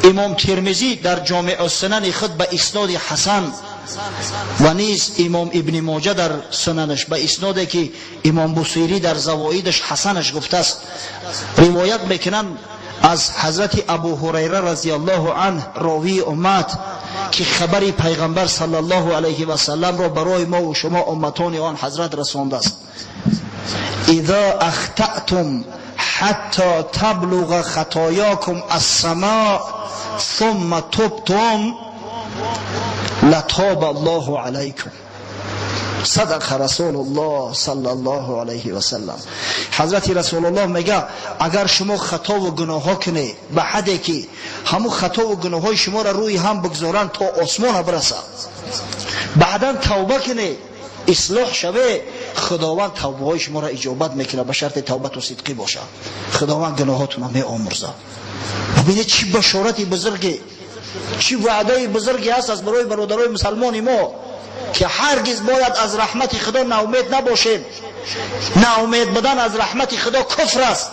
Имом Термизӣ дар Ҷомеъ ус-Сунани худ ба исноди ҳасан ва низ имом Ибни Моҷа дар сунанаш ба исноде ки имом Бусирӣ дар завоидаш ҳасанаш гуфтааст, ривоят мекунанд аз ҳазрати Абу Ҳурайра разияллоҳу анҳу, ровии уммат, ки хабари пайғамбар саллаллоҳу алайҳи васалламро барои мо ва шумо умматони он ҳазрат расондааст: إذا أخطأتم حتى تبلغ خطاياكم السماء ثم تبتم لتاب الله عليكم. صدق رسول الله صلى الله عليه وسلم. ҳазрати Расулуллоҳ мега: агар шумо хатову гуноҳҳо кунед ба ҳадде ки ҳамун хатову гуноҳҳои шуморо рӯи ҳам бигзоранд, то осмона бирасад, баъдан тавба кунед, ислоҳ шаве, Худованд тавбаҳои шуморо иҷобат мекунад, ба шарти тавбату сидқӣ бошад. Худованд гуноҳотонро меомӯрзад. Бубинед, чӣ башорати бузурге, чӣ ваъдаи бузурге ҳаст аз барои бародарои мусалмони мо, ки ҳаргиз бояд аз раҳмати Худо ноумед набошем. Ноумед будан аз раҳмати Худо куфр аст,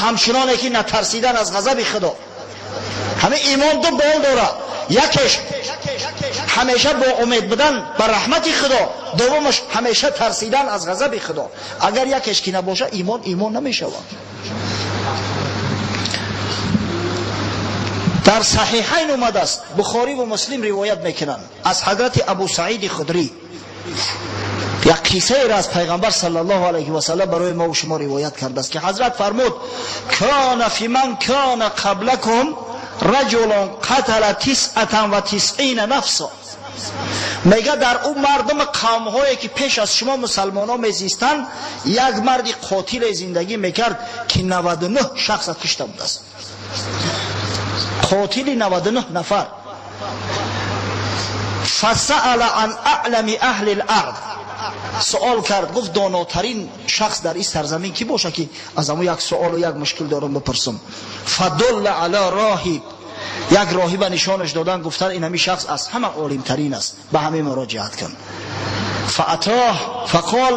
ҳамчуноне ки натарсидан аз ғазаби Худо. Ҳамин имон ду бол дорад: якеш ҳамеша бо умед будан ба раҳмати Худо, дуввумаш ҳамеша тарсидан аз ғазаби Худо. Агар якеш ки набошад, имон имон намешавад. Дар Саҳиҳайн омадааст, Бухорӣ ва Муслим ривоят мекунанд аз ҳазрати Абу Саиди Худрӣ, як қиссаеро аз пайғамбар саллаллоҳу алайҳи васаллам барои мо ва шумо ривоят кардааст, ки ҳазрат фармуд: кана фи ман кана қаблакум раҷулун қатала тисъатан ва тисъина нафса. Мега, дар ӯ мардуми қавмҳое ки пеш аз шумо мусалмонҳо мезистанд, як марди қотиле зиндагӣ мекард, ки 99 шахса кушта будааст, қотили 99 нафар. Фасаала ан аълами аҳли лард, суол кард, гуфт: донотарин шахс дар ин сарзамин кӣ боша, ки аз ҳамун як суолу як мушкил дорам бипурсам? Фадулла ала роҳиб, як роҳиба нишонаш додан, гуфтан: ин ҳамин шахс аз ҳама олимтарин аст, ба ҳамин муроҷиат кун. Фаатоҳ фақол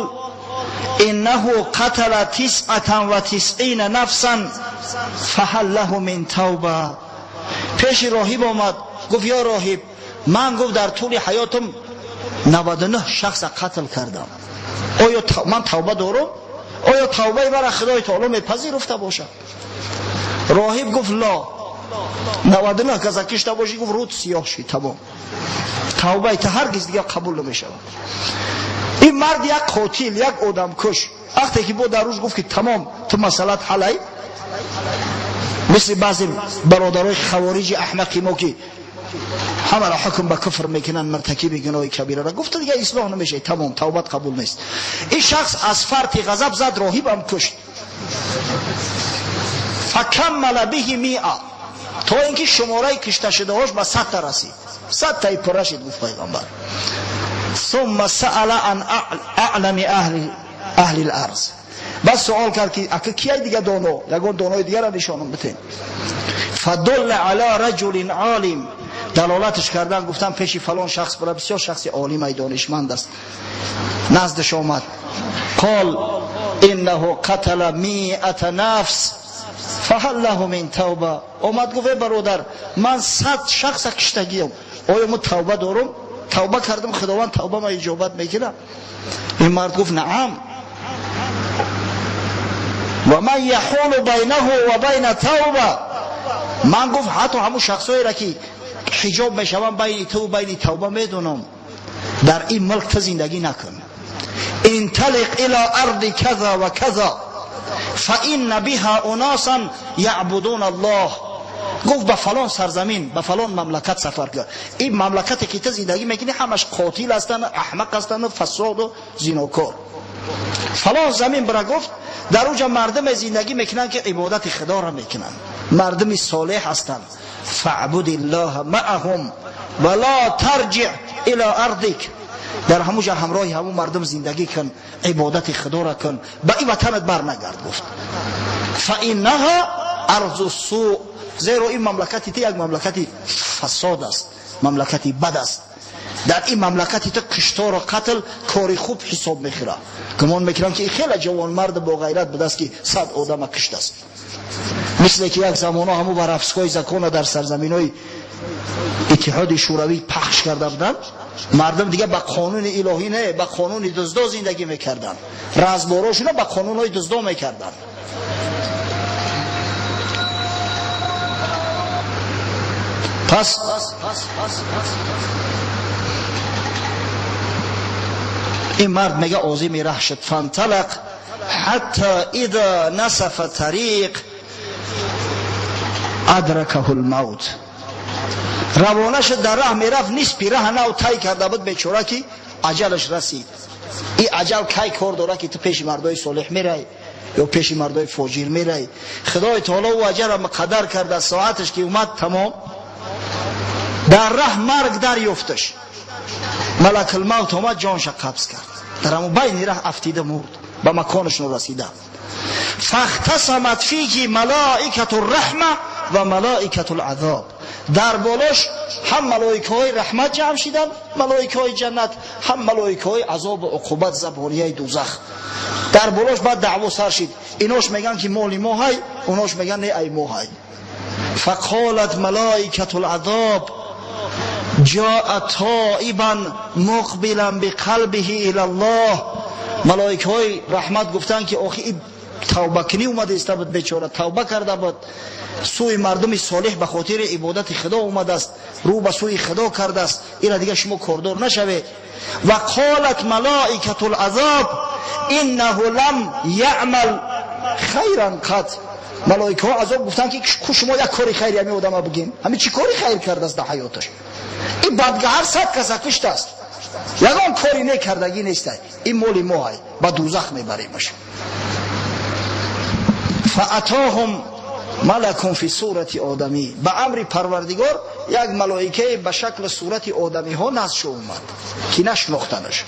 иннаҳу қатала тисъатан ва тисъина нафсан, фаҳал лаҳу мин тавба? Пеши роҳиб омад, гуфт: ё роҳиб, ман, гуфт, дар тӯли ҳаётам 99 шахса қатл кардам, оё ман тавба дорам? Оё тавбаи мара Худои таоло мепазируфта бошад? Роҳиб гуфт: ло, 99 каса кишта бошӣ, гуфт, руд сиёҳ шид, тамом, тавбаи та ҳаргиз дигар қабул намешавад. Ин мард як қотил, як одамкуш, вақте ки бо дар рӯз гуфт, ки тамом, ту масъалат ҳалай, мисли баъзе бародарои хавориҷи аҳмақи мо, ки ҳамаро ҳукм ба куфр мекунанд, муртакиби гуноҳи кабираро, гуфта: дигар ислоҳ намешавад, тамом, тавбат қабул нест. Ин шахс аз фарти ғазаб зад, роҳибам кушт. Факаммала биҳи миа, то ин ки шумораи кишташудаҳош ба 100 та расид, 100 таи пурра шид, гуфт пайғамбар. Сумма саала ан аълами аҳли ларз, баъд суол кард, ки ака кияй дига доно, ягон донои дигара нишонам битен. Фадулла ала раҷулин олим, далолаташ кардан, гуфтан: пеши фалон шахс бара, бисёр шахси олимай, донишманд аст. Наздаш омад, қол иннаҳу қатала миата нафс, фаҳал лаҳу мин тавба? Омад, гуфт: э бародар, ман 100 шахса киштагиям, оё мо тавба дорум? Тавба кардам, Худованд тавба ма иҷобат мекунад? Ин мард гуфт: наам, ва ман яҳулу байнаҳу ва байна тавба? Ман, гуфт, ҳатто ҳамун шахсоеро, ки ҳиҷоб мешаванд байни ту байни тавба, медонам. Дар ин мулк ту зиндагӣ накун, инталиқ ила арди каза ва каза, фаинна биҳа унасан яъбудун Аллоҳ. Гуфт: ба фалон сарзамин, ба фалон мамлакат сафар кун. Ин мамлакате ки ту зиндагӣ мекунӣ, ҳамаш қотил ҳастанд, аҳмақ ҳастанд, фасоду зинокор. Фалон замин бира, гуфт, дар уҷа мардуме зиндагӣ мекунанд, ки ибодати Худоро мекунанд, мардуми солеҳ ҳастанд. Фаъбуд иллоҳа маъаҳум ва ло тарҷиъ ило ардик. Дар ҳамуҷа ҳамроҳи ҳамун мардум зиндагӣ кун, ибодати Худоро кун, ба ин ватанат барнагард, гуфт, фаиннаҳа арзу сӯ, зеро ин мамлакати ту як мамлакати фасод аст, мамлакати бад аст. Дар ин мамлакати ту киштору қатл кори хуб ҳисоб мехӯрад. Гумон мекунам, ки хеле ҷавонмард бо ғайрат будааст, ки 100 одама киштааст. Мисле ки як замоно ҳамун воровской закона дар сарзаминҳои Иттиҳоди Шӯравӣ пахш карда буданд, мардум дига ба қонуни илоҳӣ не, ба қонуни дуздо зиндагӣ мекарданд. Разборошуна ба қонунҳои дуздо мекарданд. Пас ин мард мега озими раҳ шуд. Фанталақ ҳатта иза насафа тариқ адракаҳу лмавт. Равона шуд, дар раҳ мерафт, нисфи раҳ нав тай карда буд бечора, ки аҷалаш расид. Ин аҷал кай кор дорад, ки ту пеши мардои солеҳ мерай ё пеши мардои фоҷир мерай? Худои таоло ӯ аҷалро муқаддар карда, соаташ ки омад тамом. Дар раҳ марг дарёфташ. Малакулмавт омад, ҷонша қабз кард. Дар ҳамон байни раҳ афтида мурд, ба маконаш норасида. Фахтасамат фиҳи малоикату рраҳма ва малоикату лазоб. Дар болош ҳам малоикаҳои раҳмат ҷамъ шиданд, малоикаҳои ҷаннат, ҳам малоикаҳои азобу уқубат, забонияи дузах. Дар болош баъд даъво сар шид. Инош мегӯянд, ки моли мо ҳай, унош мегӯянд не, ай мо ҳай. Фақолат малоикату лазоб ҷоа тоибан муқбилан биқалбиҳи ила ллоҳ. Малоикаҳои раҳмат гуфтанд, ки охи ин тавбакунӣ омада иста буд, бечора тавба карда буд, сӯи мардуми солеҳ ба хотири ибодати худо омадааст, рӯ ба сӯи худо кардааст, ира дига шумо кордор нашавед. Ва қолат малоикату лазоб иннаҳу лам яъмал хайран қат. Малоикаҳо азоб гуфтанд, ки ку шумо як кори хайри ҳамин одама бигем, ҳамин чӣ кори хайр кардааст дар ҳаёташ? Ин бадгаҳар 100 каса куштааст, ягон кори некардагӣ нестай, ин моли мо ҳай, ба дузах мебаремаш. Фаатоҳум малакун фи сурати одамӣ. Ба амри Парвардигор як малоикае ба шакли сурати одамиҳо назд омад, ки нашинохтанаш.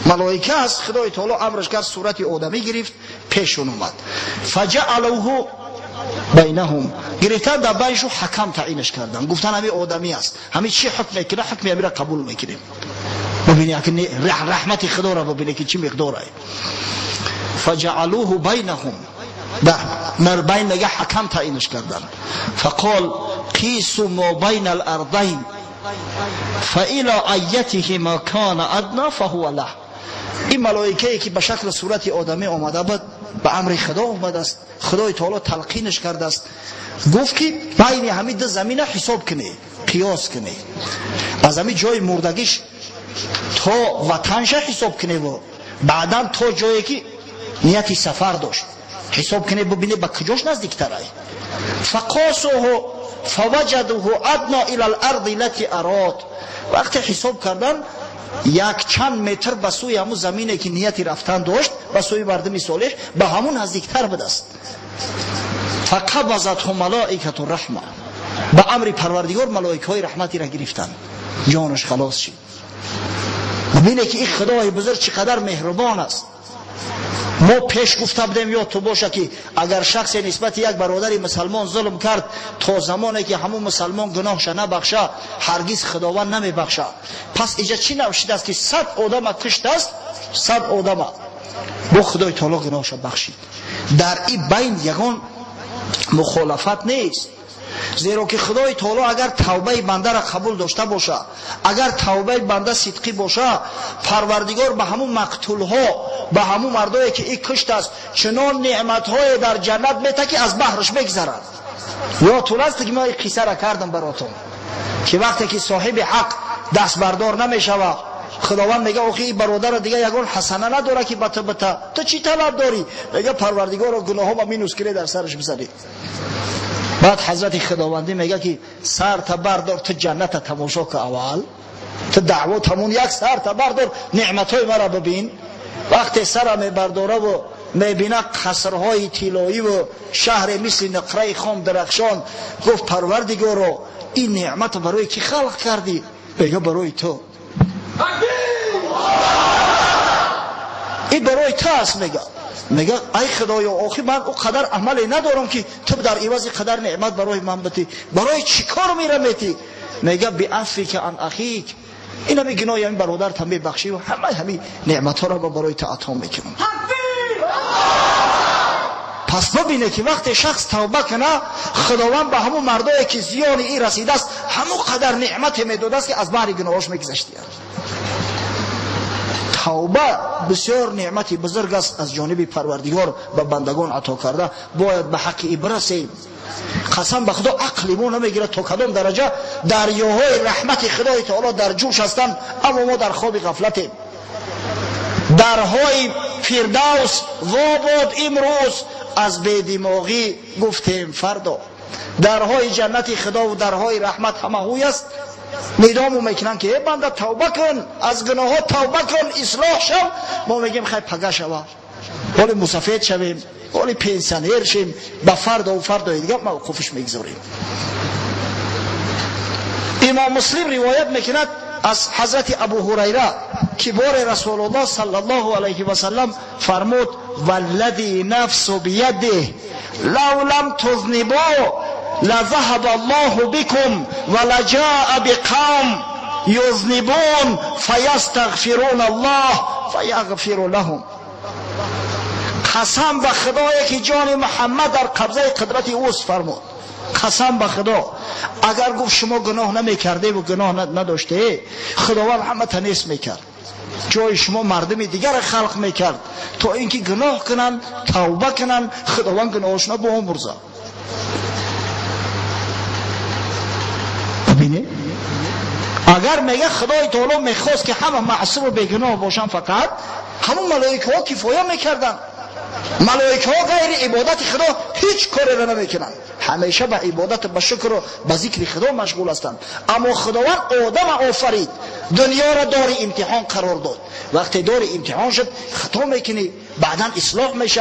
Малоика аст, Худои таоло амраш кард, сурати одамӣ гирифт, пешон омад. Фаҷаалуҳу байнаҳум. Гирифтан дар байншу ҳакам таъинаш кардан, гуфтан ҳами одамӣ аст, ҳами чӣ ҳукм мекунад, ҳукми ҳамира қабул мекунем. Бубини раҳмати худоро, бубине ки чӣ миқдорае. Фаҷаалуҳу байнаҳум, дар байн мега ҳакам таъинаш кардан. Фақол қису мо байна алардайн фаила айятиҳима кана адна фаҳува лаҳ. Ин малоикае ки ба шакли сурати одамӣ омада буд, ба амри худо омадааст, Худои таоло талқинаш кардааст, гуфт ки байни ҳамин ду замина ҳисоб кунӣ, қиёс кунӣ, аз ҳамин ҷои мурдагиш то ватанша ҳисоб куневу баъдан то ҷое ки нияти сафар дошт ҳисоб кунед, бубинед ба куҷош наздиктарай. Фақосуҳу фаваҷадуҳу адно ила ларди лати арод. Вақте ҳисоб кардан, як чанд метр ба сӯи ҳамун замине ки нияти рафтан дошт, ба сӯи мардуми солеҳ, ба ҳамун наздиктар будааст. Фақабазатҳу малоикату раҳма. Ба амри Парвардигор малоикаҳои раҳматиро гирифтанд, ҷонаш халос шид. Бубине ки ин Худои бузург чӣ қадар меҳрубон аст. Мо пеш гуфта будем, ё ту боша, ки агар шахсе нисбати як бародари мусалмон зулм кард, то замоне ки ҳамун мусалмон гуноҳша набахша, ҳаргиз Худованд намебахша. Пас иҷа чӣ навшидааст, ки 100 одама куштааст, 100 одама бо Худои таоло гуноҳша бахшид. Дар ин байн ягон мухолафат нест, зеро ки Худои таоло агар тавбаи бандаро қабул дошта боша, агар тавбаи банда сидқӣ боша, Парвардигор ба ҳамун мақтулҳо, ба ҳамун мардое ки и куштааст, чунон неъматҳое дар ҷаннат мета, ки аз баҳраш мегзарад. Ёдтун аст, ки мо ин қиссара кардам баротон, ки вақте ки соҳиби ҳақ дастбардор намешава, Худованд мега: охи ин бародара дига ягон ҳасана надора, ки ба ту бита, ту чӣ талаб дорӣ? Мега: Парвардигоро, гуноҳома минус кире, дар сараш бизанед. Баъд ҳазрати Худовандӣ мега, ки сарта бардор, ту ҷанната тамошо ка, аввал ту даъво тамон, як сарта бардор, неъматҳои мара бибин. Вақте сара мебардораву мебина қасрҳои тиллоиву шаҳре мисли нуқраи хом дарахшон, гуфт: Парвардигоро, ин неъматро барои кӣ халқ кардӣ? Мега: барои ту, ин барои ту аст. Мега: ай Худоё, охи ман о қадар амале надорам, ки ту дар ивази қадар неъмат барои ман битӣ. Барои чӣ кор мера метӣ? Мега: биафвика ан ахик, ин ҳами гуноҳи ҳамин бародарта мебахшӣ ва ҳамаи ҳамин неъматҳоро ма барои ту ато мекунам. Пас бибине ки вақте шахс тавба кунад, Худованд ба ҳамон мардое ки зиёни ин расидааст, ҳамон қадар неъмате медодааст, ки аз баҳри гуноҳош мегузаштиянд. Тавба бисёр неъмати бузург аст, аз ҷониби Парвардигор ба бандагон ато карда. Бояд ба ҳаққи ин бирасем. Қасам ба Худо, ақли мо намегирад то кадом дараҷа дарёҳои раҳмати Худои Таоло дар ҷӯш ҳастанд, аммо мо дар хоби ғафлатем. Дарҳои Фирдавс вобод имрӯз, аз бедимоғӣ гуфтем фардо. Дарҳои ҷаннати Худо ва дарҳои раҳмат ҳама ҳуй аст. Нидому мекунанд ки э банда, тавба кун, аз гуноҳҳо тавба кун, ислоҳ шав. Мо мегӯем хай, пага шава, ҳоли мусафед шавем, ҳоли пенсионер шем, ба фардову фардои дигар мавқуфиш мегузорем. Имом Муслим ривоят мекунад аз ҳазрати Абу Ҳурайра, ки боре Расулуллоҳ саллаллоҳу алайҳи васаллам фармуд: валлади нафсу биядиҳ лав лам тузнибу لذهب الله بكم ولجاء بقوم يذنبون فيستغفرون الله فيغفر لهم. قسم به خدایی که جان محمد در قبضه قدرت اوست، فرمود قسم به خدا، اگر گفت شما گناه نمیکرده و گناه نداشته، خداوند همه تنیس میکرد، جای شما مردم دیگر خلق میکرد تا اینکه گناه کنن، توبه کنن، خداوند گناهشون بیامرزه. ببینید اگر میگه خدای تعالی میخواست که همه معصوم و بیگناه باشن، فقط همون ملائکه ها کفایه میکردن. ملائکه ها غیر عبادت خدا هیچ کاری را نمیکنن، همیشه به عبادت، به شکر و به ذکر خدا مشغول هستند. اما خداوند آدم آفرید، دنیا را دار امتحان قرار داد. وقتی دار امتحان شد، خطا میکنی، بعدا اصلاح میشی.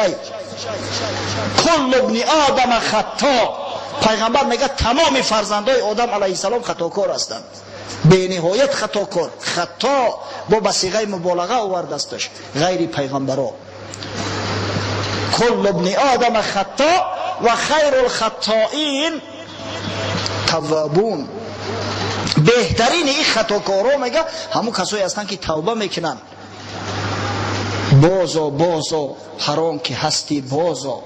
کل ابن آدم خطا. پیغمبر میگه تمام فرزندای آدم علیه السلام خطاکار هستند، بینهایت خطاکار. خطا با به صیغه مبالغه آورده استش، غیر پیغمبرا. کل ابن آدم خطا و خیر الخطائین توابون. بهترین این خطاکارا میگه همون کسایی هستن که توبه میکنن. بازا بازا هر که هستی بازا،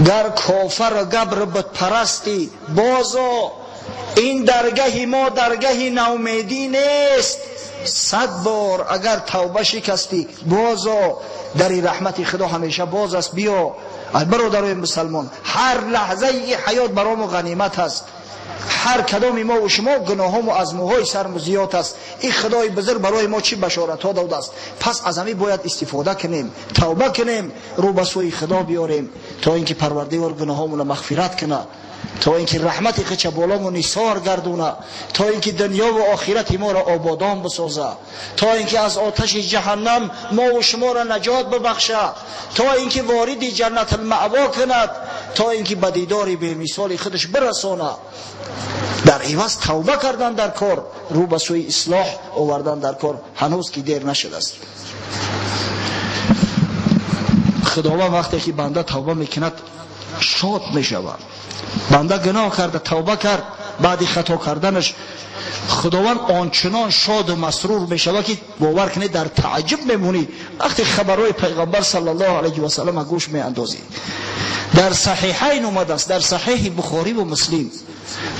گر کافر و گبر بت پرستی بازا. این درگه ما درگه ناامیدی نیست، 100 بار اگر توبه شکستی بازا، در رحمت خدا همیشه باز است. بیا برادرای مسلمان، هر لحظه ای حیات برام غنیمت است. هر کدام ما و شما گناهام از موهای سرم زیاد است. این خدای بزرگ برای ما چی بشارت ها داده است. پس از همین باید استفاده کنیم، توبه کنیم، رو به سوی خدا بیاریم تا اینکه پروردگار گناهامون را مغفرت کنه، تا اینکه رحمت خودش بالامون نثار گردونه، تا اینکه دنیا و آخرت ما را آبادان بسازه، تا اینکه از آتش جهنم ما و شما را نجات ببخشه، تا اینکه وارد جنت المأوا کند، تا اینکه به دیدار به مثال خودش برسانه. در عوض توبه کردن در کار، رو به سوی اصلاح آوردن در کار، هنوز که دیر نشده است. خداوند وقتی که بنده توبه میکند شاد میشود. بنده گناه کرده، توبه کرد، بعد خطا کردنش خداوند آنچنان شاد و مسرور میشود که باور کنید در تعجب میمونی وقتی خبرهای پیغمبر صلی الله علیه و سلم گوش میاندازی. در صحیحین اومده است، در صحیح بخاری و مسلم.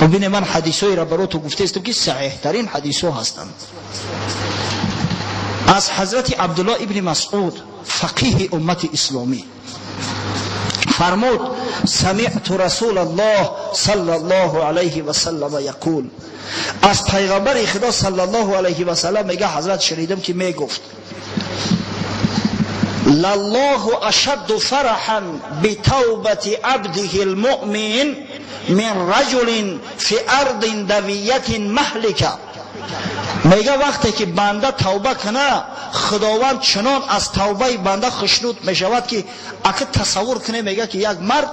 ببینید من حدیثایی را برای تو گفته استم که صحیح ترین حدیث ها هستند. از حضرت عبدالله ابن مسعود فقیه امت اسلامی فرمود: سمعت رسول الله صلی الله علیه و سلم یقول. از پیغمبر خدا صلی الله علیه و سلم میگه حضرت شنیدم که میگفت: لله اشد فرحا بتوبة عبده المؤمن من رجل فی ارض دویة مهلکه. میگه وقتی که بنده توبه کنه، خداوند چنان از توبه بنده خوشنود میشود که اگه تصور کنه، میگه که یک مرد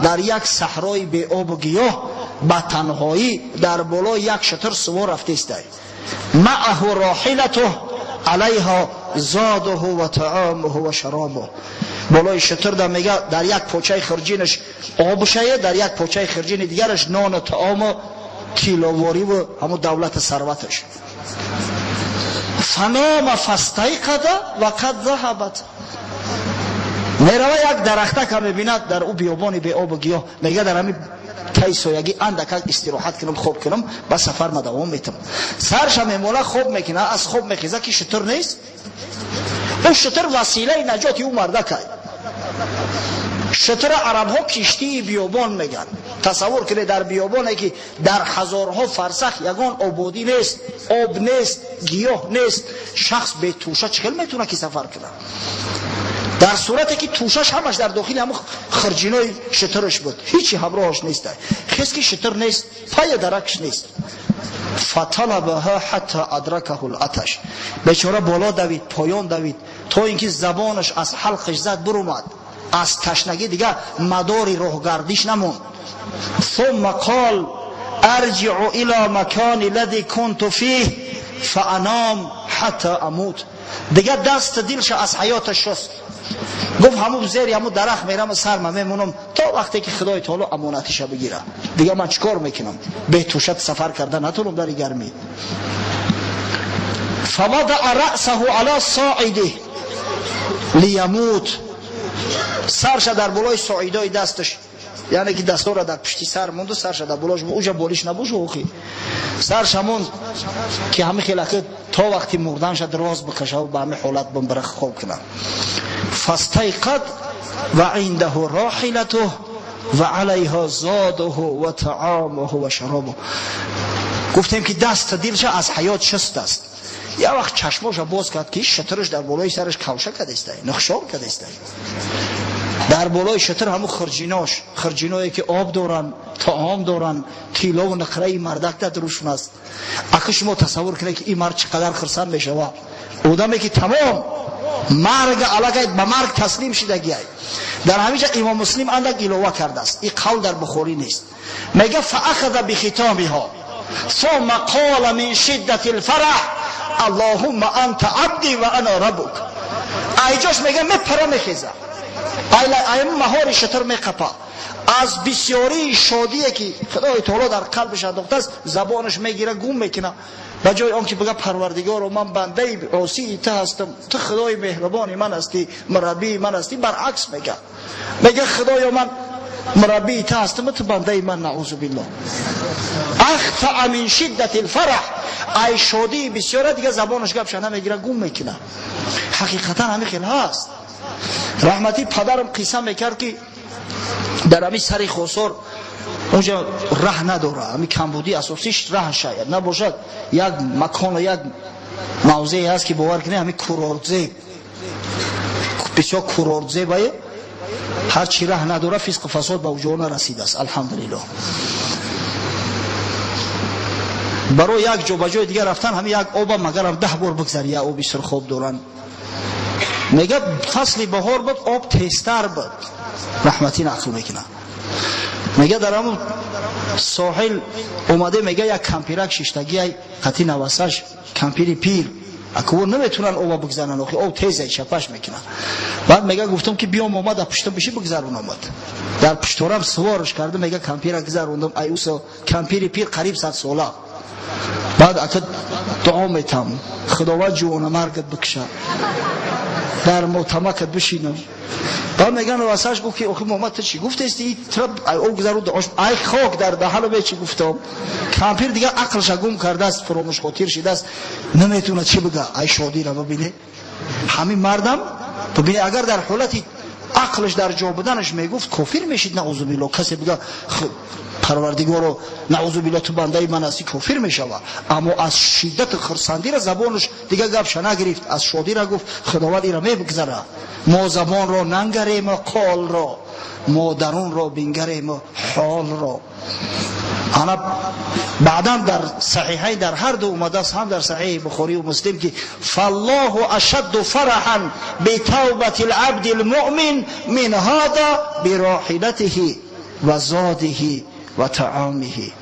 در یک صحرای بی آب و گیاه به تنهایی در بالای یک شتر سوار رفته است، معه راحلته علیها زاده و طعامه و شرابه. بالای شتر در میگه در یک پوچه خرجینش آب شه، در یک پوچه خرجین دیگرش نان و طعام و کیلوواری و همون دولت ثروتش. فنام فاستيقظ وقد ذهبت. Мерава як дарахтака мебинад дар ӯ биёбони беобу гиёҳ, мега дар ҳами тай соягӣ андакак истироҳат кунам, хоб кунам, ба сафар ма давом метам. Сарша мемола, хоб мекуна, аз хоб мехеза ки шутур нест. Ӯ шутур василаи наҷоти ӯ мардакай. Шутура арабҳо киштии биёбон мегӯянд. Тасаввур кунед дар биёбоне ки дар ҳазорҳо фарсах ягон ободӣ нест, об нест, гиёҳ нест, шахс бетӯша чӣ хел метавона ки сафар кунад? Дар сурате ки тӯшаш ҳамаш дар дохили ҳамун хирҷинои шутураш буд, ҳичи ҳамроҳаш нест. Хес ки шутур нест, пая даракш нест. Фаталабаҳа ҳатта адракаҳу латаш. Бечора боло давид, поён давид, то ин ки забонаш аз ҳалқаш зад бурумад. Аз ташнагӣ дигар мадори роҳгардиш намонд. Сумма қол арҷиу ила макони лади кунту фих фаанам ҳатта амут. Дигар даст дилша аз ҳаёташ шуст. Гуфт ҳамун зери ҳамун дарахт мерам, сарма мемонам то вақте ки Худои таоло амонатиша бигира. Дигар ман чӣ кор мекунам? Бетӯшат сафар карда натонам дар гармӣ. Фавадаъа раъсаҳу ала соидих лиямут. Сарша дар болои соидои дасташ, яъне ки дастора дар пушти сар монду, сарша дар болош, уҷа болиш набошу охи. Сарша монд ки ҳами хелаки то вақти мурданша дроз бикаша ба ҳами ҳолат бимбира хоб кунам. Фастайқад ва индаҳу рохилатуҳ ва алайҳо зодуҳу ва таомуҳу ва шаробуҳ. Гуфтем ки даст дилша аз ҳаёт шуст аст. Я вақт чашмоша боз кард ки шутураш дар болои сараш кавша кадестай, нухшор кадестай. Дар болои шутур ҳамун хирҷинош, хирҷиное ки об доранд, таом доранд, тиллову нақраи мардак дар рӯшон аст. Ака шумо тасаввур кунед ки ин мард чӣ қадар хурсанд мешавад. Одаме ки тамом марг аллакай ба марг таслим шидагиай. Дар ҳамин ҷа Имом Муслим андак илова кардааст. Ин қавл дар Бухорӣ нест. Мега фаахаза бихитомиҳо сумма қола мин шиддати лфараҳ аллоҳумма анта абди ва ана раббук. Айҷош мега мепара мехеза, ай маҳори шутур меқапа. Аз бисёрии шодие ки Худои таоло дар қалбаш андохтааст, забонаш мегира, гум мекуна. Ба ҷои он ки бига Парвардигоро, ман бандаи осии ту ҳастам, ту Худои меҳрубони ман ҳастӣ, мураббии ман ҳастӣ, баръакс мега, мега Худоё, ман мураббии ту ҳастам, ту бандаи ман, наузу биллоҳ. Ахтаа мин шиддати лфараҳ. Ай шодии бисёра дига забонаш гапша намегира, гум мекуна. Ҳақиқатан ҳамин хел ҳаст. Раҳматӣ падарам қисса мекард ки дар ҳамин сари Хосор онҷа раҳ надора, ҳамин камбудии асосиш раҳ шояд набошад. Як макону як мавзее ҳаст ки бовар кунед, ҳамин курортзеб, бисёр курортзебае, ҳарчи раҳ надора, фисқу фасод ба уҷо нарасидааст, алҳамдулиллоҳ. Барои як ҷо ба ҷои дигар рафтан ҳамин як оба магарам 10 бор бигзари, як оби сурхоб доранд. Мега фасли баҳор буд, об тезтар буд. Раҳматӣ нақл мекунад. Мега дар ҳамун соҳил омаде, мега як кампирак шиштагиай қати навасаш, кампири пир. Акво наметунан оба бигзаран, охи об тезай чапаш мекунад. Баъд мега гуфтам ки биём, омад, дар пуштам биши бигзарун, омад. Дар пушторам суворш кардам, мега кампира гузарондам. Ай усо кампири пир қариб 100 сола. Баъд ака дуо метам, Худованд ҷувонамаргат бикша, дар мотамакат бишинам. Баъд меган васаш гуфт ки охи Муҳаммад, ту чӣ гуфтести? Тра ай об гузару дуош, ай хок дар даҳану бе чӣ гуфтам. Кампир дигар ақлша гум кардааст, фуромӯшхотир шидааст, наметавонад чӣ бига. Ай шодира бибине, ҳамин мардам бибине, агар дар ҳолати ақлаш дар ҷо буданаш мегуфт, кофир мешид, наузу биллоҳ. Касе бига Парвардигоро, наузу биллоҳ, ту бандаи ман ҳастӣ, кофир мешава. Аммо аз шиддати хурсандира забонаш дигар гапша нагирифт, аз шодира гуфт Худованд ира мебигзара. Мо забонро нангарему қолро, мо дарунро бингарему ҳолро. Ана баъдан дар саҳиҳай дар ҳар ду омадааст, ҳам дар саҳиҳи Бухорию Муслим, ки фаллоҳу ашадду фараҳан битавбати лабди лмуъмин мин ҳада бироҳилатиҳи ва зодиҳи ва таомиҳи.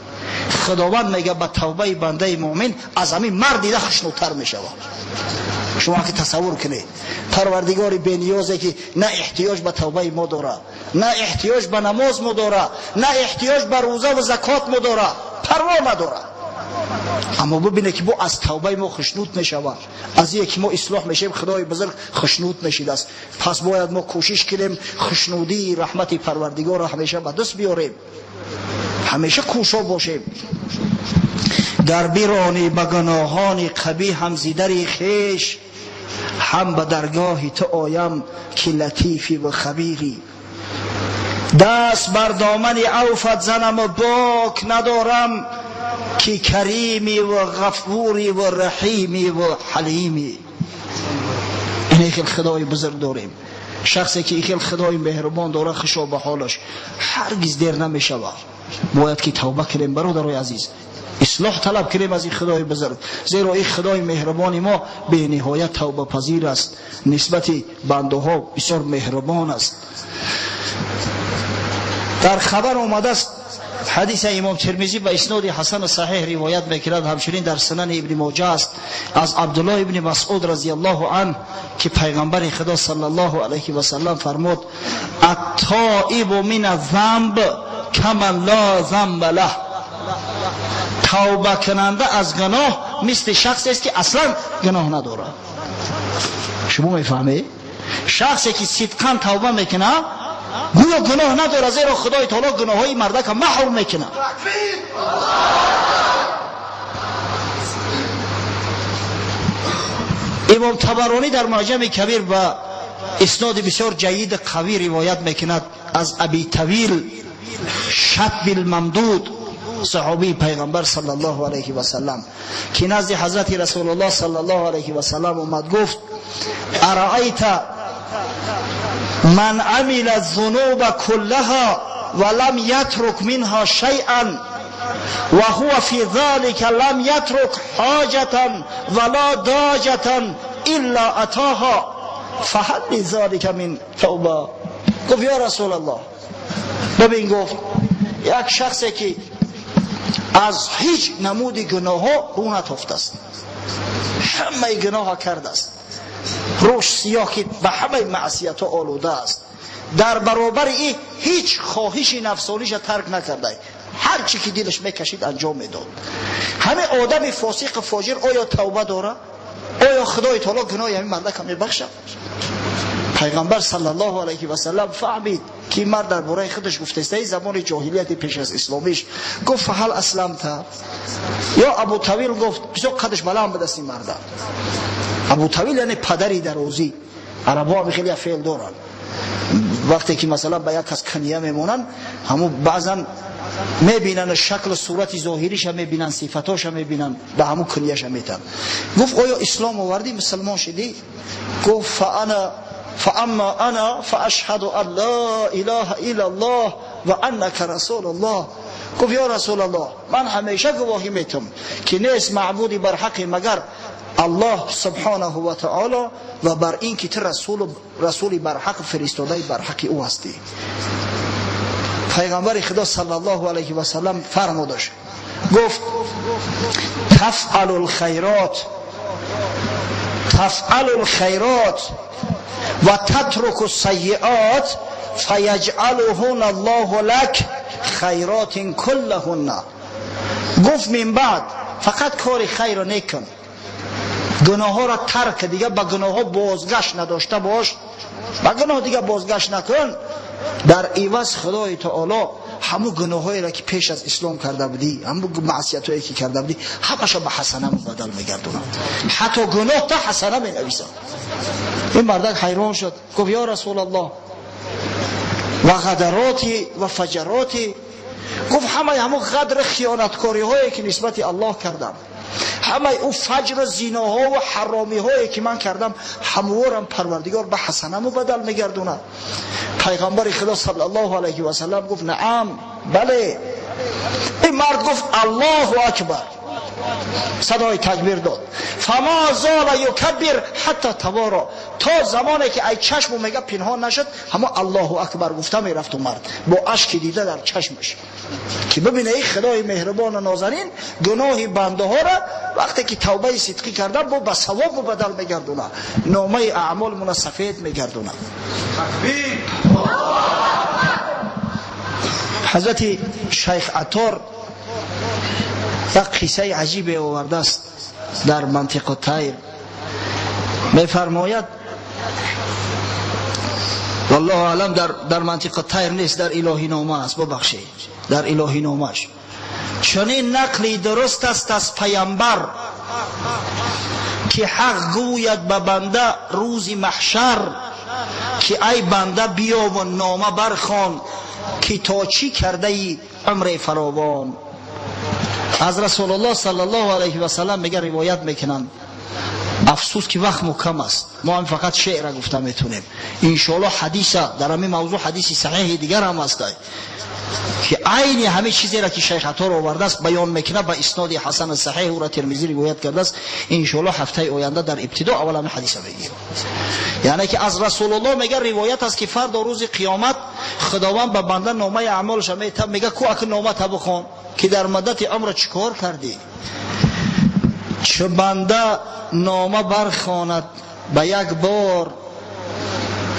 Худованд мега ба тавбаи бандаи муъмин аз ҳамин мард дида хушнудтар мешавад. Шумо ки тасаввур кунед, Парвардигори бениёзе ки на эҳтиёҷ ба тавбаи мо дорад, на эҳтиёҷ ба намоз мо дорад, на эҳтиёҷ ба рӯза ва закот мо дорад, парво надорад. Аммо бибине ки бо аз тавбаи мо хушнуд мешавад, аз ие ки мо ислоҳ мешавем, Худои бузург хушнуд мешидааст. Пас бояд мо кӯшиш кунем хушнудии раҳмати Парвардигорро ҳамеша ба даст биёрем, ҳамеша кӯшо бошем. Гар биронӣ ба гуноҳони қабиҳ ҳам зидари хеш, ҳам ба даргоҳи ту оям ки латифӣ ва хабирӣ. Даст бар домани авфат занаму бок надорам, ки каримӣ ва ғафурӣ ва раҳимӣ ва ҳалимӣ. Ин хел Худои бузург дорем. Шахсе ки ин хел Худои меҳрубон дорад, хушо ба ҳолаш, ҳаргиз дер намешавад. Бояд ки тавба кунем, бародарои азиз, ислоҳ талаб кунем аз ин Худои бузург, зеро ин Худои меҳрубони мо бениҳоят тавбапазир аст, нисбати бандаҳо бисёр меҳрубон аст. Дар хабар омадааст, ҳадиси имом Термизӣ ба исноди ҳасан саҳеҳ ривоят мекунад, ҳамчунин дар Сунани Ибни Моҷа аст, аз Абдуллоҳ ибни Масъуд разияллоҳу анҳ, ки пайғамбари Худо саллаллоҳу алайҳи васаллам фармуд: аттоибу мин аззамб каман ло замба лаҳ. Тавба кунанда аз гуноҳ мисли шахсест ки аслан гуноҳ надорад. Шумо мефаҳмед? Шахсе ки сидқан тавба мекунад, гӯё гуноҳ надорад, зеро Худои таоло гуноҳҳои мардака маҳв мекунад. Имом Табаронӣ дар Муъҷами Кабир ба исноди бисёр ҷайид қавӣ ривоят мекунад аз Аби Тавил Шатбил Мамдуд, саҳобии пайғамбар саллаллоҳу алайҳи васаллам, ки назди ҳазрати Расулуллоҳ саллаллоҳу алайҳи васаллам омад, гуфт: араайта ман амила зунуба куллаҳа ва лам ятрук минҳа шайъан ва ҳува фи залика лам ятрук ҳоҷатан ва ла доҷатан илла атоҳа фаҳал лизалика мин тавба. Гуфт: ё Расулаллоҳ, бибин, гуфт, як шахсе ки аз ҳеҷ намуди гуноҳҳо рӯ натофтааст, ҳамаи гуноҳа кардааст, рӯш сиёҳ ки ба ҳамаи маъсиятҳо олуда аст, дар баробари ин ҳеҷ хоҳиши нафсониша тарк накарда, ҳар чӣ ки дилаш мекашид анҷом медод. Ҳамин одами фосиқу фоҷир оё тавба дорад? Оё Худои таоло гуноҳи ҳамин мардака мебахшад? Пайғамбар саллаллоҳу алайҳи васаллам фаҳмид ки мард дар бораи худаш гуфтааст, замони ҷоҳилияти пеш аз исломиш. Гуфт: фаҳал асламта? Ё Абу Тавил, гуфт, бисёр қадаш баланд будаст ин марда. Абу Тавил яъне падари дарозӣ. Арабҳо ҳам хеле феъл доранд, вақте ки масалан ба як кас кания мемонанд, ҳамун баъзан мебинанд шаклу сурати зоҳириша мебинанд, сифатоша мебинанд, ба ҳамун кунияша метанд. Гуфт: оё ислом овардӣ, мусалмон шидӣ? Гуфт: фаана فأما أنا فأشهد أن لا إله إلا الله وأنك رسول الله. گفت: یا رسول الله، من همیشه گواهی میتم که نیست معبودی بر حق مگر الله سبحانه و تعالی و بر این که تو رسولی بر حق، فرستاده بر حق او هستی. پیغمبر خدا صلی الله علیه و سلم فرمودش، گفت: تفعل الخیرات، تفعل الخیرات و تترک السیئات فیجعلهن الله لک خیرات کلهن. گفت: من بعد فقط کار خیر نکن، گناه ها را ترک، دیگه به گناه ها بازگشت نداشته باش، به گناه دیگه بازگشت نکن. در عوض خدای تعالی همون گناهایی را که پیش از اسلام کرده بودی، همون معصیتایی که کرده بودی، همش به حسنه مبدل میگردوند، حتی گناه تا حسنه می نویسد. این مردک حیران شد، گفت: یا رسول الله، و غدراتی و فجراتی؟ گفت: همه همون غدر خیانتکاری هایی که نسبت الله کردم، همه او فجر زیناها و حرامی هایی که من کردم، هموارم پروردگار به حسنه مبدل میگردونه. پیغمبر خدا صلی الله علیه و سلم گفت: نعم، بله. این مرد گفت: الله اکبر، صدای تکبیر داد. فما زال یکبر حتی توارا، تا زمانی که ای چشم میگه پنهان نشد، همه الله اکبر گفته میرفت و مرد با اشک دیده در چشمش، که ببینه ای خدای مهربان و نازنین گناه بنده ها را وقتی که توبه صدقی کرده با به ثواب مبدل میگردونه، نامه اعمال من سفید میگردونه. حضرت شیخ عطار Як қиссаи аҷибе овардааст дар Мантиқу Тайр. Мефармояд, валлоҳу аълам, дар Мантиқу Тайр нест, дар Илоҳинома аст, бубахшед, дар Илоҳиномааш. Чунин нақли дуруст аст аз паямбар, ки ҳақ гӯяд ба банда рӯзи маҳшар, ки ай банда, биё ва нома бархон, ки то чӣ кардаи умри фаровон. Аз Расулуллоҳ саллаллоҳу алайҳи васаллам мега, ривоят мекунанд. Афсӯс, ки вақтмо кам аст, мо ҳам фақат шеъра гуфта метавонем. Иншоаллоҳ, ҳадиса дар ҳамин мавзӯъ, ҳадиси саҳеҳи дигар ҳам аст, ки айни ҳамин чизеро, ки шайх Аттор овардааст, баён мекунад ба исноди ҳасан саҳеҳ, ӯра Термизӣ ривоят кардааст. Иншоаллоҳ, ҳафтаи оянда дар ибтидо аввал ҳамин ҳадиса мегирем. Яъне ки аз Расулуллоҳ мега, ривоят аст, ки фардо рӯзи қиёмат Худованд ба банда номаи аъмолаша метаб, мега: «Ку, аки номата бихон, ки дар муддати умра чӣ кор кардӣ?» Чу банда нома бархонад ба як бор,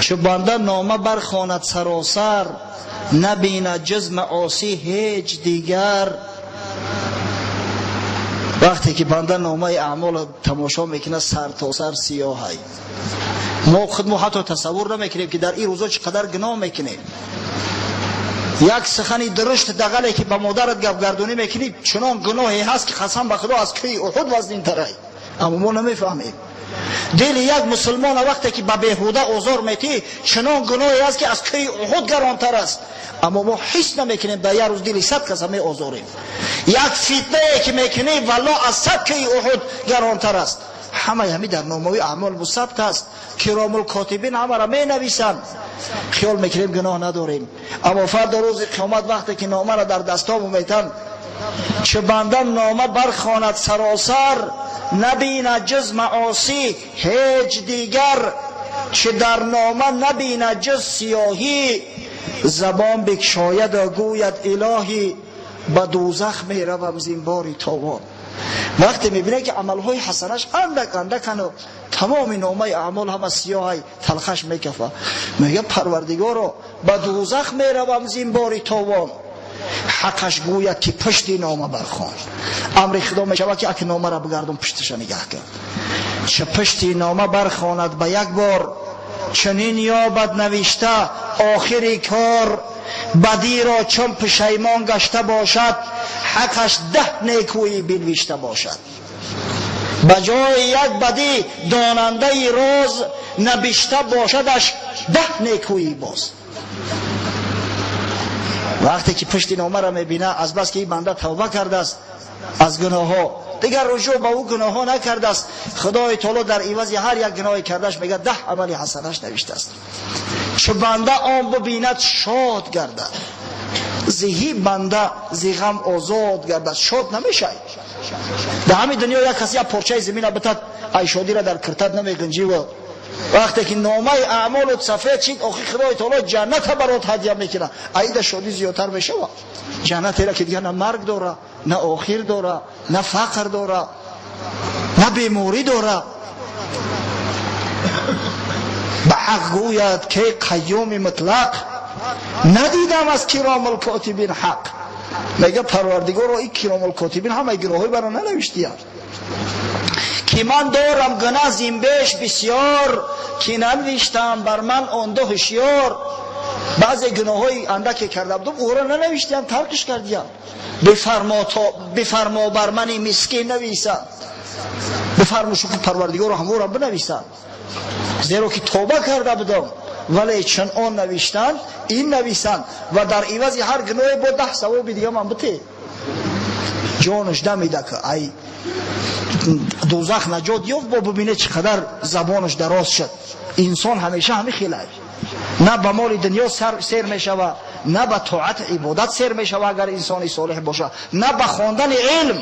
чу банда нома бархонад саросар, набинад ҷуз маосӣ ҳеҷ дигар. Вақте ки банда номаи аъмолро тамошо мекунад, сар то сар сиёҳай. Мо худ мо ҳатто тасаввур намекунем, ки дар ин рӯзо чӣ қадар гуноҳ мекунем. Як сухани дурушт, дағале, ки ба модарат гапгардонӣ мекунӣ, чунон гуноҳе ҳаст, ки қасам ба Худо, аз кӯҳи Уҳуд вазнинтарай, аммо мо намефаҳмем. Дили як мусулмона вақте ки ба беҳуда озор метӣ, чунон гуноҳе аст, ки аз кӯҳи Уҳуд гаронтар аст, аммо мо ҳис намекунем. Дар як рӯз дили 100 каса меозорем. Як фитнае, ки мекунӣ, валло, аз 100 кӯҳи Уҳуд гаронтар аст. Ҳамаи ҳами дар номаи аъмол мусабт аст, киромул котибин ҳамаро менависанд. Хиёл мекунем, гуноҳ надорем, аммо фардо рӯзи қиёмат, вақте ки номаро дар дастому метан, чу банда нома бархонад саросар, набинад ҷуз маосӣ ҳеҷ дигар, чӣ дар нома набинад ҷуз сиёҳӣ, забон бикшояду гӯяд: «Илоҳӣ, ба дӯзах меравам зинбори товон». Вақте мебинад, ки амалҳои ҳасанаш андак андакану тамоми номаи аъмол ҳама сиёҳай, талхаш мекафа, мега: «Парвардигоро, ба дӯзах меравам зинбори товон». Ҳаққаш гӯяд, ки пушти нома бархон. Амри Худо мешавад, ки аки номаро бигардон, пушташа нигаҳ кард. Чӣ пушти нома бархонад ба як бор, чунин ёбад навишта охири кор: бадиро чун пушаймон гашта бошад, ҳаққаш 10 некӯӣ бинвишта бошад. Ба ҷои як бадӣ донандаи роз набишта бошадаш 10 некӯӣ боз. Вақте ки пушти номаро мебина, азбаски ин банда тавба кардааст аз гуноҳҳо, дигар ружӯъ ба ӯ гуноҳҳо накардааст, Худои таоло дар ивази ҳар як гуноҳе кардаш, мега, 10 амали ҳасанаш навиштааст. Чу банда он бубинад, шод гардад, зиҳи банда зи ғам озод гардад. Шод намешай. Дар ҳамин дунё як каси як порчаи замина битад, ай шодира дар киртат намегунҷиву. Вақте ки номаи аъмолут сафед шид, охи Худои таоло ҷанната барот ҳадя мекунад, аида шодӣ зиёдтар мешавад. Ҷаннатеро, ки дигар на марг дора, на охир дора, на фақр дора, на беморӣ дора. Ба ҳақ гӯяд, ки қайюми мутлақ, надидам аз киромул котибин ҳақ. Мега: «Парвардигоро, ин киромул котибин ҳамаи гуноҳҳои маро нанавиштиянд, ки ман дорам гунаҳ зинбеш бисёр, ки нанавиштам бар ман он ду ҳушёр. Баъзе гуноҳҳои андаке карда будам, ӯро нанавиштиям, таркиш кардиям. Бифармо, бар мани мискин нависанд. Бифармо, шукр Парвардигоро, ҳаморо бинависанд, зеро ки тоба карда будам, вале чун он навиштанд, ин нависанд ва дар ивази ҳар гуноҳе бо 10 савоби дига ман бите». Ҷонаш дамида, ки ай дӯзах наҷот ёфт. Бо бубинед, чӣ қадар забонаш дароз шуд. Инсон ҳамеша ҳами хелай, на ба моли дунё сер мешава, на ба тоат ибодат сер мешава, агар инсони солеҳ боша, на ба хондани илм.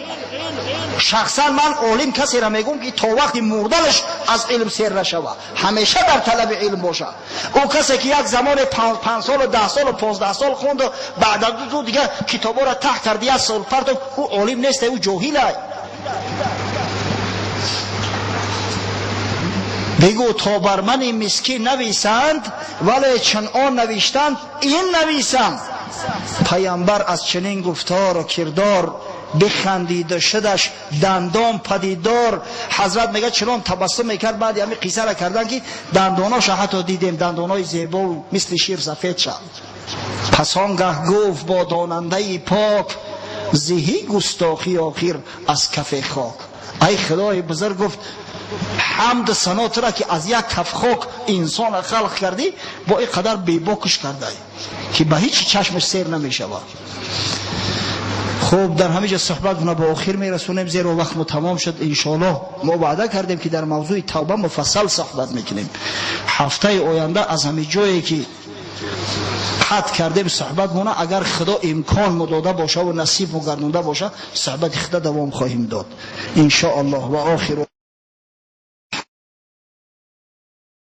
Шахсан ман олим касеро мегӯм, ки то вақти мурданаш аз илм сер нашава, ҳамеша дар талаби илм боша. Ӯ касе, ки як замоне 5 солу 10 солу 15 сол хонду, баъд аз ду дига китобҳоро таҳ карди, як сол партов, ӯ олим нест, ӯ ҷоҳилай. Бигӯ, то бар мани мискин нависанд, вале чун он навиштанд, ин нависанд. Пайғамбар аз чунин гуфтору кирдор. Бихандида шудаш дандон падидор. Ҳазрат мегӯяд, чунон табассум мекард баъди ҳамин қиссаро кардан, ки дандоноша ҳатто дидем, дандонои зебову мисли шир сафед шуд. Пас он гаҳ гуфт бо донандаи пок: зиҳӣ густохӣ охир аз кафи хок. Ай худои бузург, гуфт, ҳамд сано тура, ки аз як каф хок инсона халқ кардӣ, бо ин қадар бебокш кардай, ки ба ҳеҷ чашмаш сер намешавад. Хуб, дар ҳамин ҷо суҳбатро ба охир мерасонем, зеро вақтмо тамом шуд. Иншоаллоҳ, мо ваъда кардем, ки дар мавзӯи тавба муфассал суҳбат мекунем. Ҳафтаи оянда аз ҳамин ҷое ки қатъ кардем суҳбатмона, агар худо имкон мо дода боша ва насиб мо гардонда боша, суҳбати худо давом хоҳем дод, иншоаллоҳ. Ва охиру